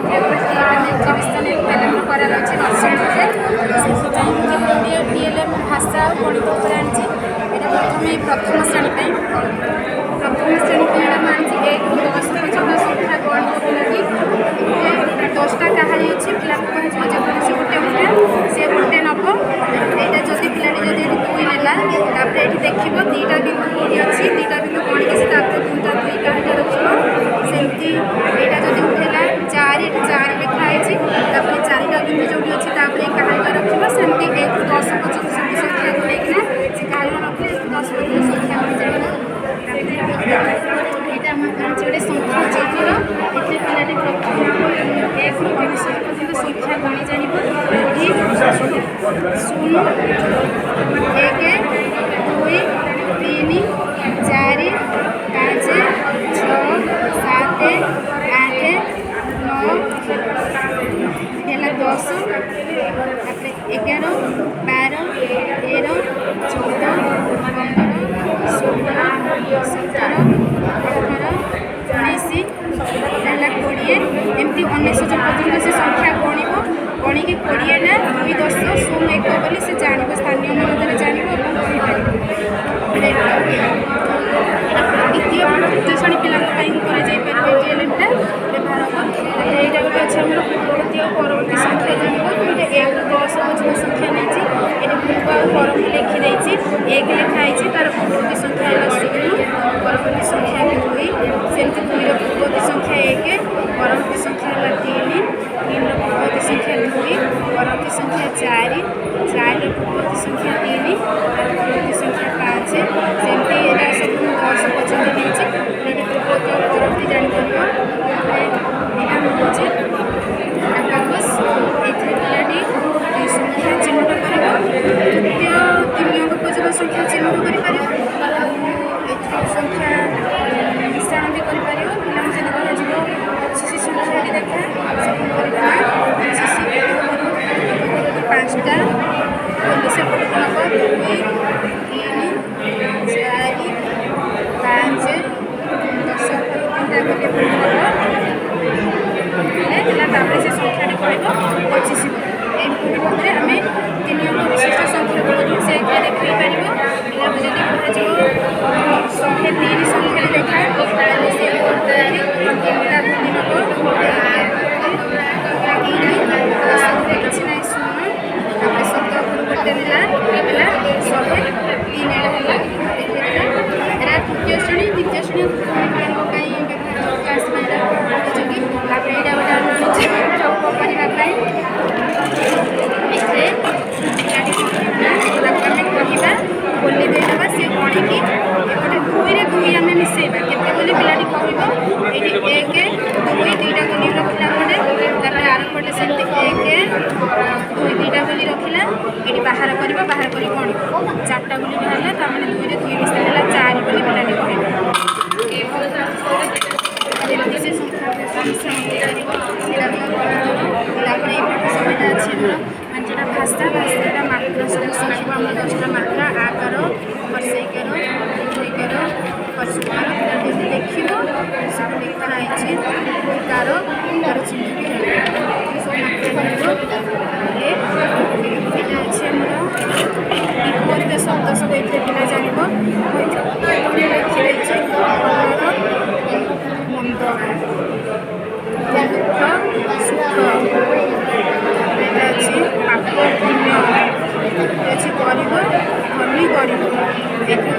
ବ୍ଲକରେ ଗୋଟେ ଏକ୍ଜିବିସନ୍ ଏଫ୍ଏଲ୍ଏମ୍ କରାଯାଉଛି ନରସିଂହପୁରରେ। ସେଥିପାଇଁ ମୁଁ ଯେଉଁ ଓଡ଼ିଆ ଟିଏଲ୍ଏମ୍ ଭାଷା ଆଉ ଗଣିତ ଉପରେ ଆଣିଛି। ଏଇଟା ପ୍ରଥମେ ପ୍ରଥମ ଶ୍ରେଣୀ ପାଇଁ। ପ୍ରଥମ ଶ୍ରେଣୀ ପାଇଁ ଏଇଟା ମୁଁ ଆଣିଛି। 1ରୁ 10 ପର୍ଯ୍ୟନ୍ତ ସଂଖ୍ୟା ଗଣିବ ପିଲାଟି। ଏଥିରେ 10ଟା କାହାଳୀ ଅଛି। ପିଲାକୁ କୁହାଯିବ ଯେକୌଣସି ଗୋଟେ ଉଠା, ସେ ଗୋଟେ ନେବ। ଏଇଟା ଯଦି ପିଲାଟି ଯଦି ଏଠି 2 ନେଲା, ତାପରେ ଏଠି ଦେଖିବ 2ଟା ବିନ୍ଦୁ କେଉଁଠି ଅଛି। 2ଟା ବିନ୍ଦୁ ଗଣିକି ସେ ତାପରେ 2ଟା 2 କାହାଳୀଟା ରଖିବ। ସେମିତି ଏଇଟା ଯଦି ଉଠେଇଲା 4, ଏଠି 4 ଲେଖା ହେଇଛି, ତାପରେ 4ଟା ବିନ୍ଦୁ ଯେଉଁଠି ଅଛି ତାପରେ ଏଇ କାହାଳୀଟା ରଖିବ। ସେମିତି 1ରୁ 10 ପର୍ଯ୍ୟନ୍ତ ସବୁ ସଂଖ୍ୟା ଗଣେଇକିନା ସେ କାହାଳୀଟା ରଖିଲେ 1ରୁ 10 ପର୍ଯ୍ୟନ୍ତ ସଂଖ୍ୟା ଗଣିପାରିବ। ଏଇଟା ଆମର ଆଣିଛି ଗୋଟେ ସଂଖ୍ୟା ଚକ୍ର। ଏଥିରେ ପିଲାଟି ପ୍ରଥମ 1ରୁ 99 ପର୍ଯ୍ୟନ୍ତ ସଂଖ୍ୟା ଗଣି ଜାଣିବ। ଏଠି 0, 1, 2, 3, 4, 5, 6, 7, 8, 9, ହେଲା 10, ତାପରେ 11, 12, 13, 14, 15, 16, 17, 18, 19, ହେଲା 20। ଏମିତି 99 ପର୍ଯ୍ୟନ୍ତ ସେ ସଂଖ୍ୟା ଗଣିବ। ଗଣିକି 20ଟା 2 10 0 1 ବୋଲି ସେ ଜାଣିବ, ସ୍ଥାନୀୟ ମାନ ଦ୍ୱାରା ଜାଣିବ ଏବଂ କହିପାରିବ। ଦ୍ୱିତୀୟ ତୃତୀୟ ଶ୍ରେଣୀ ପିଲାଙ୍କ ପାଇଁ କରାଯାଇପାରିବ ଟିଏଲ୍ଏମ୍ଟା ବ୍ୟବହାର ହେବ। ତାପରେ ଏଇଟା ଗୋଟେ ଅଛି ଆମର ପୂର୍ବବର୍ତ୍ତୀ ଆଉ ପରବର୍ତ୍ତୀ ସଂଖ୍ୟା ଜାଣିବ। ମୁଁ ଏଇଟା 1ରୁ 10 ପର୍ଯ୍ୟନ୍ତ ସଂଖ୍ୟା ନେଇଛି। ଏଠି ପୂର୍ବ ଆଉ ପରକୁ ଲେଖିଦେଇଛି। 1 ଲେଖା ହେଇଛି, ତାର ପୂର୍ବବର୍ତ୍ତୀ ସଂଖ୍ୟା ହେଲା 0, ପରବର୍ତ୍ତୀ ସଂଖ୍ୟା 2। ସେମିତି 2ର ପୂର୍ବବର୍ତ୍ତୀ ସଂଖ୍ୟା 1, ପରବର୍ତ୍ତୀ ସଂଖ୍ୟା ହେଲା 3। 3ର ପୂର୍ବବର୍ତ୍ତୀ ସଂଖ୍ୟା 2, ପରବର୍ତ୍ତୀ ସଂଖ୍ୟା 4। 4ର ପୂର୍ବବର୍ତ୍ତୀ ସଂଖ୍ୟା 3, ତାର ପରବର୍ତ୍ତୀ ସଂଖ୍ୟା 5। ସେମିତି ଏଇଟା ସବୁ ମୁଁ 10 ପର୍ଯ୍ୟନ୍ତ ନେଇଛି। ଏଠି ପୂର୍ବବର୍ତ୍ତୀ ଆଉ ପରବର୍ତ୍ତୀ ଜାଣିପାରିବ। ତାପରେ ଏଇଟା ଆମର ହେଉଛି ଆବାକସ୍। ଏଥିରେ ପିଲାଟି ସଂଖ୍ୟା ଚିହ୍ନଟ କରିବ, ତୃତୀୟ 3 ଅଙ୍କ ପର୍ଯ୍ୟନ୍ତ ସଂଖ୍ୟା ଚିହ୍ନଟ କରିପାରିବ ଆଉ ଏଥିରେ ସଂଖ୍ୟା ମିଶ୍ରଣ ବି କରିପାରିବ। ପିଲାଙ୍କୁ ଯଦି କୁହାଯିବ 25 ସଂଖ୍ୟାଟି ଦେଖା, ସେ କ'ଣ କରିବ ନା 25 ଏକ ଘରୁ 5ଟା ଗୋଲି ସେପଟକୁ ନେବ, 2, 3, 4, 5, 10 3ଟା ଗୋଲି ଏପଟକୁ ନେବ ହେଲା। ତାପରେ ସେ ସଂଖ୍ୟାଟି କହିବ 25 ବୋଲି। ଏହିପରି ଭାବରେ ଆମେ 3 ଅଙ୍କ ବିଶିଷ୍ଟ ସଂଖ୍ୟାକୁ ମଧ୍ୟ ସେ ଏଥିରେ ଦେଖାଇ ପାରିବ। ପିଲାକୁ ଯଦି କୁହାଯିବ 103 ସଂଖ୍ୟାରେ ଦେଖା, ତାହେଲେ ସେ 3ଟା ଗୋଲି ନେବ, 1, 3, ଦଶ କିଛି ନାହିଁ 0, ତାପରେ 7 ଉପରୁ ଗୋଟେ ନେଲା, ହେଲା 103। ଏଇଟା ହେଲା ଦେଖେଇଦେଲା। ଏଇଟା ତୃତୀୟ ଶ୍ରେଣୀ, ଦ୍ୱିତୀୟ ଶ୍ରେଣୀ, ତୃତୀୟ ଶ୍ରେଣୀ ପିଲାଙ୍କ ପାଇଁ ବ୍ୟବହାର କ୍ଲାସ୍ ପାଇଁ ଏଇଟା ଉପଯୋଗୀ। ତାପରେ ଏଇଟା ଗୋଟେ ଆମେ ଆଣିଛେ ଜପ କରିବା ପାଇଁ। ଏଥିରେ ପିଲାଟି କ'ଣ କରିବ ନା ତାକୁ ଆମେ କହିବା ଗୋଲି ଦେଇଦେବା, ସିଏ ଗଣିକି ଏପଟେ 2ରେ 2 ଆମେ ମିଶାଇବା କେତେ ବୋଲି ପିଲାଟି କହିବ। ଏଇଠି 1, 2, 2ଟା ଗୋଲି ରଖିଲା ପଟେ। ତାପରେ ଆର ପଟେ ସେମିତି 1, 2, 2ଟା ଗୋଲି ରଖିଲା। ଏଇଠି ବାହାର କରିବ, ବାହାର କରି ଗଣିବ। 4ଟା ଗୋଲି ବାହାରିଲା, ତାମାନେ 2ରେ 2 ମିଶାଇଲେ ହେଲା 4 ବୋଲି ପିଲାଟି କହିବ। ଏମିତି ସେ ସଂଖ୍ୟା ମିଶ୍ରଣ କରିପାରିବ। ଏଇଟା ଆମର ଗଣିତର। ତାପରେ ଏଇପଟେ ସବୁ ଏଇଟା ଅଛି ଆମର ମାନେ ଯେଉଁଟା ଭାଷା, ଭାଷାଟା ମାତ୍ରା ସବୁ ଶିଖିବ। ଆମର 10ଟା ମାତ୍ରା, ଆକାର, ହର୍ଷେଇକାର, ଦୀର୍ଘଇକାର, ହର୍ଷକାର। ପିଲାଟି ଏମିତି ଦେଖିବ, ସବୁ ଲେଖା ହେଇଛି, ତାର ତାର ଚିହ୍ନ ବି ଜାଣିବ, ସବୁ ମାତ୍ରା ଜାଣିବ। ତାପରେ ଏଇଟା ଅଛି ଆମର ବିପରୀତ ଶବ୍ଦ, ସବୁ ଏଥିରେ ପିଲା ଜାଣିବ। ମୁଁ ଏଠି ଲେଖିଦେଇଛି ଭଲର ମନ୍ଦ, ଦୁଃଖ ସୁଖ। ତାପରେ ଏଇଟା ଅଛି ପାପ ପୁଣ୍ୟ, ଅଛି ଗରିବ ଧନୀ ଗରିବ। ଏଥିରେ